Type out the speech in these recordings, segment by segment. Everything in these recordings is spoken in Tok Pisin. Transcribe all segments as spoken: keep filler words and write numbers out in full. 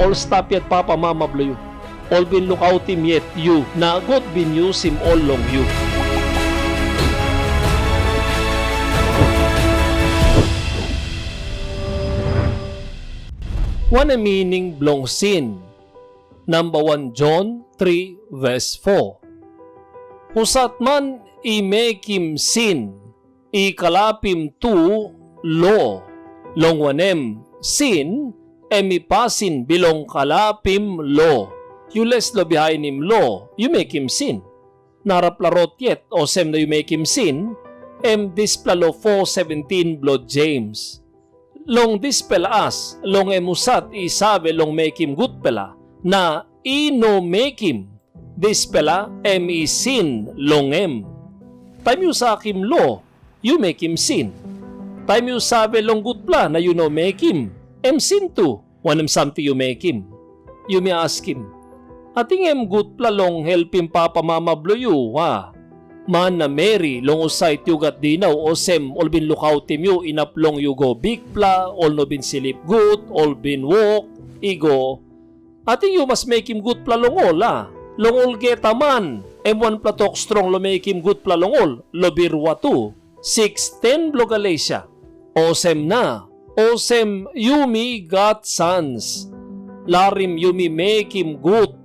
Ol stap yet papa mama bilong yu, ol bin lukautim yet yu, na God bin yusim ol long yu. Wanem mining bilong sin? Namba wan Jon tri ves fo. Husat man i mekim sin, i kalapim tu lo, long wanem, sin em i pasin bilong kalapim lo. Yu les long bihainim lo, yu mekim sin. Narapela rot yet, olsem na yu mekim sin, em dispela lo fo seventin bilong Jems. Long dispela as, long em husat i save long mekim gutpela, na i no mekim, dispela em i sin long em. Taim yu sakim lo, yu mekim sin. Taim yu save long gutpela na yu no mekim, em sin tu. Wanem samting yu mekim? Yumi askim, ating em gutpela long helpim papa mama bilong yu, a? Man na meri, long husat yu gat dinau, olsem ol bin lukautim yu inap long yu go bikpela, ol no bin slip gut, ol bin wok, i go. Ating yu mas mekim gutpela long ol, a? Long olgeta man, em wanpela tok strong long mekim gutpela long ol, long birua tu. Siks ten bilong Galesia. Olsem na, olsem yumi gat sans, larim yumi mekim gut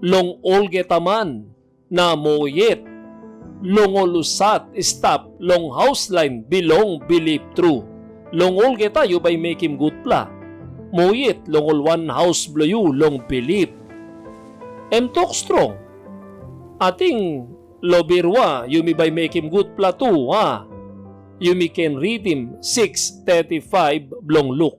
long olgeta man, na moa yet, long ol husat i stap long haus lain bilong bilip tru. Long olgeta yu bai mekim gutpela, moa yet long ol wanhaus bilong yu long bilip. Em tok strong. Ating long birua yumi bai mekim gutpela tu, a? Yumi ken ritim siks teti faiv bilong Luk.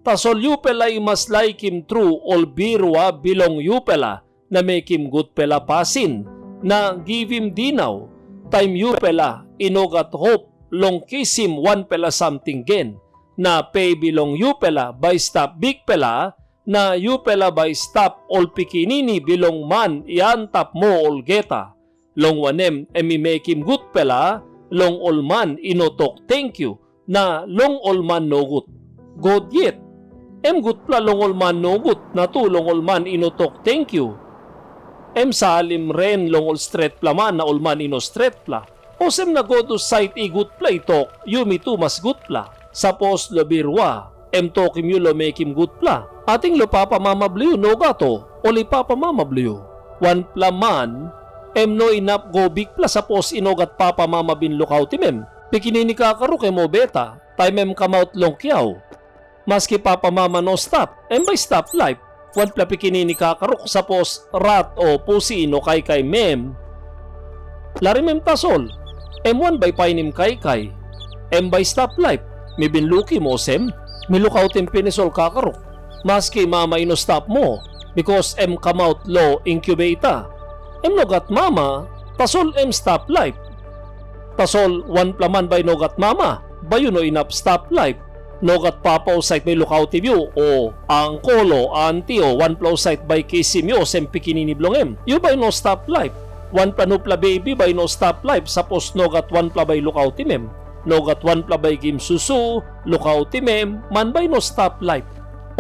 Tasol yupela i mas laikim tru ol birua bilong yupela na mekim gutpela pasin, na givim dinau, taim yupela i no gat hop long kisim wanpela samting gen, na pe bilong yupela bai i stap bikpela, na yupela bai i stap ol pikinini bilong man i antap moa olgeta, long wanem, em i mekim gutpela long ol man i no tok tenkyu, na long ol man nogut. God yet, em gutpela long ol man nogut, na tu long ol man i no tok tenkyu. Em salim ren long ol stretpela man na ol man i no stretpela. Olsem na God husat i gutpela i tok, yumi tu mas gutpela. Sapos long birua, em tokim yu long mekim gutpela, ating long papa mama bilong yu nogat, o ol i papa mama bilong yu? Wanpela man, em no inap go bikpela sapos i no gat papa mama bin lukautim em. Pikinini kakaruk em mobeta, taim em kamaut long kiau. Maski papa mama no stap, em bai i stap laip. Wanpela pikinini kakaruk, sapos rat o pusi i no kaikai em, larim em tasol, em wan bai i painim kaikai, em bai i stap laip. Mi bin lukim olsem, mi lukautim pinis ol kakaruk. Maski mama i no stap moa, bikas em kamaut long inkubeta, em no gat mama, tasol em stap laip. Tasol wanpela man bai i no gat mama, bai yu no inap stap laip. Nogat papa husat bai i lukautim yu, o ankol, o anti, o wanpela husat bai i kisim yu olsem pikinini bilong em. Yu bai no stap laip. Wanpela nupela bebi bai i no stap laip, sapos nogat wanpela bai i lukautim em. Nogat wanpela bai i gim susu, lukautim em, man bai i no stap laip.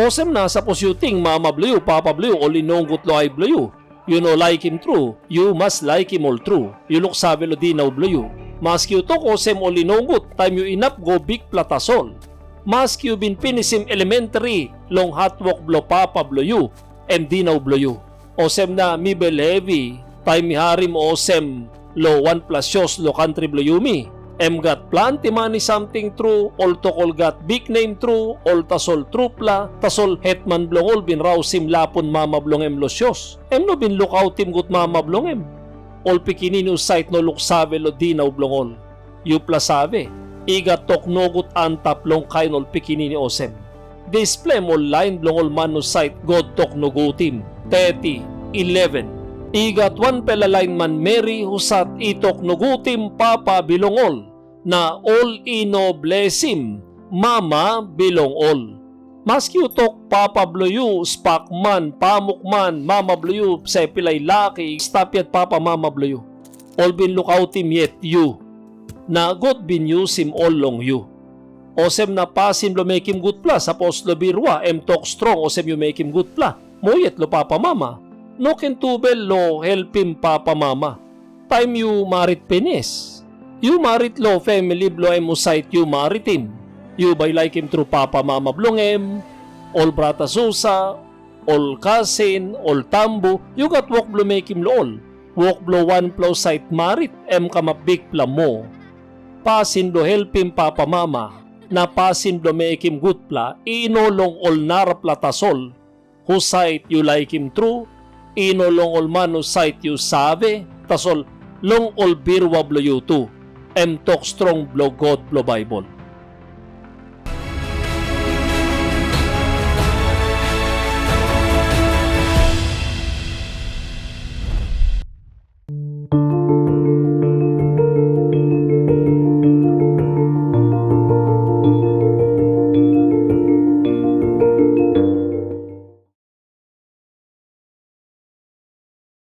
Olsem na sapos yu ting mama bilong yu, papa bilong yu, ol i nogut long ai bilong yu, yu no laikim tru, yu mas laikim ol tru. Yu luksave long dinau bilong yu. Maski yu tok olsem ol i nogut, taim yu inap go bikpela tasol. Maski yu bin pinisim elementari long hatwok bilong papa bilong yu, em dinau bilong yu. Olsem na mi bel hevi, taim mi harim olsem, long wanpela sios long kantri bilong yumi, em gat planti mani samting tru, ol tok ol gat biknem tru, ol tasol trupela, tasol hetman bilong ol bin rausim lapun mama bilong em long sios. Em no bin lukautim gut mama bilong em. Ol pikinini husat no luksave long dinau bilong ol. Yupela save, i gat tok nogut antap long kain ol pikinini olsem. Dispela em ol lain bilong ol man husat God tok nogutim. Teti, ileven. I gat wanpela lain manmeri husat i tok nogutim papa bilong ol, na ol i no blesim mama bilong ol. Maski yu tok papa bilong yu, spakman, pamukman, mama bilong yu, sapela i lak i stap yet papa mama bilong yu, ol bin lukautim yet yu, na God bin yusim ol long yu. Olsem na pasin bilong mekim gutpela, sapos long birua em tok strong olsem yu mekim gutpela, mo yet long papamama. No ken tubel long helpim papamama. Taim yu marit pinis, yu marit long famili bilong em husat yu maritim. Yu bai laikim tru papamama bilong em, ol brata susa, ol kasin, ol tambu, yu gat wok bilong mekim long ol. Wok bilong wanpela husat marit em kamap bikpela moa. Pasin bilong helpim papamama na pasin bilong mekim gutpela i no long ol narapela tasol, husat yu laikim tru, i no long ol man husat yu save, tasol long ol birua bilong yu tu, em tok strong bilong God bilong Baibel.